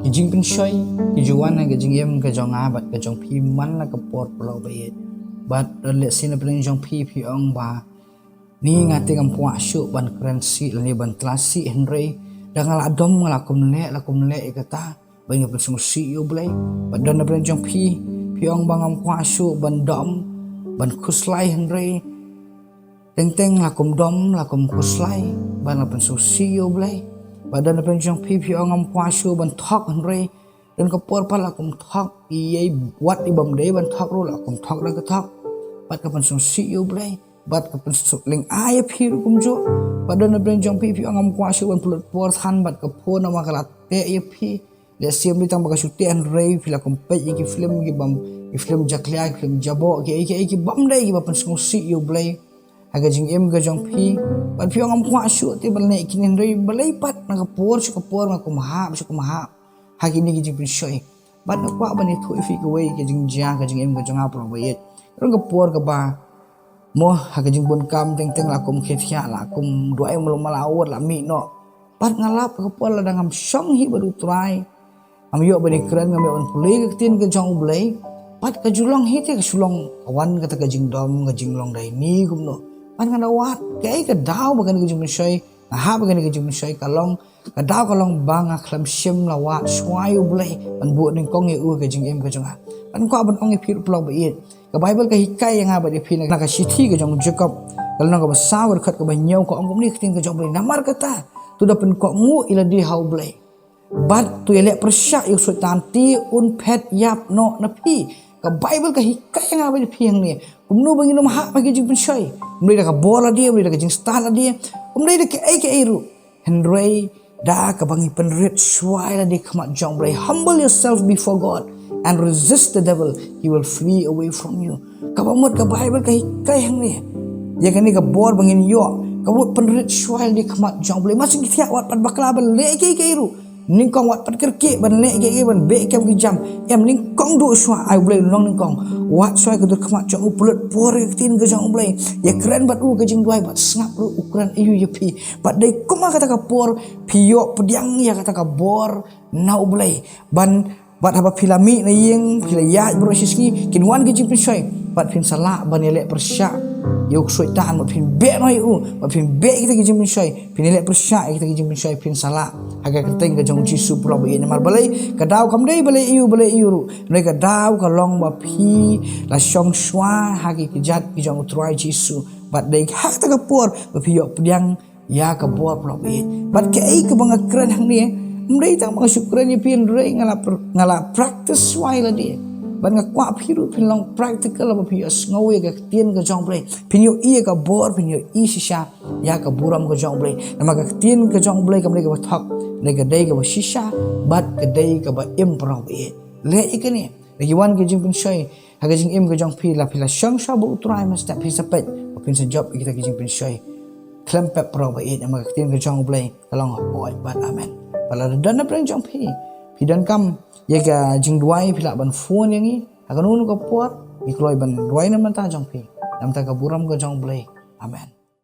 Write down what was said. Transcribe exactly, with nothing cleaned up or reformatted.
Ki jingpynshoi ki ju wan ha ka jingim ka jong nga bad ka jong phi man la ka por pynlong ba ïeit. Bad don lehse na pdeng jong phi phi ong ba, ni nga te ngam kwah shuh ban kren sih lane ban tla sih, hynrei da nga la dom nga la kum leh la kum leh ïa kata ban ïa pynsngewsih ïa U Blei. Bad don na pdeng jong phi phi ong ba ngam kwah shuh ban dom ban khuslai, hynrei teng teng la kum dom la kum khuslai ban la pynsngewsih ïa U Blei. Bad don na pdeng jong phi phi ong ngam kwah shuh ban thok, hynrei don ka por pat la kum thok, ïa wat i bym dei ban thok ruh la kum thok da ka thok. Bad ka pynsngewsih ïa U Blei bad ka pynsngewsih lyngngoh ïa phi ruh kumjuh. Bad don na pdeng jong phi phi ong ngam kwah shuh ban pynlut por than bad ka phone namar ka la teh ïa phi. Lehse ym dei tang ba ka shu teh, hynrei phi la kum peit ïa ki film ki bym, ki film jakhlia, ki film jaboh, ki ei ki ei ki bym dei, kiba pynsngewsih ïa U Blei ha ka jingim ka jong phi. Bad phi ong ngam kwah shuh te ban leh kine, hynrei balei pat na ka por sha ka por nga kum hap sha kum hap ha kine ki jingpynshoi. Bad nga kwah ban ïathuh ïa phi kawei ka jingjia ka jingim ka jong nga, paralok ba ïeit. Ka don ka por kaba mo ha ka jingbun kam teng teng la kum khie thiah la kum duwai mluh mala awut la mih noh. Bad nga lap ka por lada ngam shong hi bad U Trai, ngam ïoh ban ïakren, ngam ïoh ban pule ka ktien ka jong U Blei, bad ka ju long hi te ka shu long ka wan kata ka jingdom ka jinglong dei ni kumno. Bad nga da wad kaei ka daw ba kane ka jingpynshoi, nga hap ba kane ka jingpynshoi ka long, ka daw ka long ba nga khlem shym la wad shuwa ïa U Blei ban buh nyngkong ïa u ha ka jingim ka jong nga. Bad nga kwah ban ong ïa phi ruh, paralok ba ïeit, ka Baibl ka hikai ïa nga bad ïa phi na ka shithi ka jong u Jakob, ka lynnong kaba saw, ka dkhot kaba hynñiew, ka ong kumne ka ktien ka jong U Blei: Namar kata to da pynkohnguh ïa lade ha U Blei, bad to ïaleh pyrshah ïa u Soitan, te un phet ïap noh na phi. Ka Baibl ka hikai ïa nga bad ïa phi hangne kumno ba ngin ym hap ha ki jingpynshoi. Ym dei da ka bor lade, ym dei da ka jingstad lade, ym dei da kaei kaei ruh, hynrei da kaba ngi pynrit shuwa ïa lade ha khmat jong U Blei. Humble yourself before God and resist the devil, he will flee away from you. Kaba mut ka Baibl ka hikai hangne ïa kane ka bor ba ngin ïoh, kaba mut pynrit shuwa ïa lade ha khmat jong U Blei. Mar shu ngi thiah, wat pat bakla ban leh kaei kaei ruh, nyngkong, wat pat kyrkieh ban leh kaei kaei, ban beh kem ki jam. Em, nyngkong duh shuwa, ai U Blei un long nyngkong. Wad shuwa ïa ka dur khmat jong u, pynlut por ïa ka ktien ka jong U Blei, ïakren bad u ka jingduwai, bad sngap ruh u kren ïa u ïa phi. Bad dei kumba kata ka por phi ïoh pdiang ïa kata ka bor na U Blei. Ban, bad haba phi la mih na ïing, phi la ïaid baroh shi sngi, kin wan ki jingpynshoi, bad phin sa lah ban ïaleh pyrshah ïa u Soitan, bad phin beh noh ïa u, bad phin beh ïa kita ki jingpynshoi, phin ïaleh pyrshah ïa kita ki jingpynshoi, phin sa lah ha ka kyrteng ka jong U Jisu, paralok ba ïeit. Namar balei? Ka daw kam dei balei ïa u, balei ïa u ruh, hynrei ka daw ka long ba phi la shong shuwa ha ki kjat ki jong U Trai Jisu. Bad dei ha kata ka por ba phi ïoh pdiang ïa ka bor, paralok ba ïeit. Bad kaei kaba nga kren hangne, ym dei tang ba nga shu kren ïa phi, hynrei nga la pr-, nga la practice shuwa ïa lade. Bad nga kwah phi ruh phin long practical, ba phi ïohsngew ïa ka ktien ka jong U Blei, phin ïohi ïa ka bor, phin ïohi shisha ïa ka burom ka jong U Blei. Namar ka ktien ka jong U Blei kam dei kaba thok, hynrei ka dei kaba shisha bad ka dei kaba im, paralok ba ïeit. Leh ïa kane, lada ki wan ki jingpynshoi ha ka jingim ka jong phi, la phi la shong shuwa bad U Trai mynstep, phin sa peit, phin sa jop ïa kita ki jingpynshoi khlem pep, paralok ba ïeit. Namar ka ktien ka jong U Blei ka long hooid bad amen. Bad lada don na pdeng jong phi, phi donkam ïa ka jingduwai, phi lah ban phone ïa ngi ha kano kano ka por. Ngi kloi ban duwai na bynta jong phi na bynta ka burom ka jong U Blei. Amen.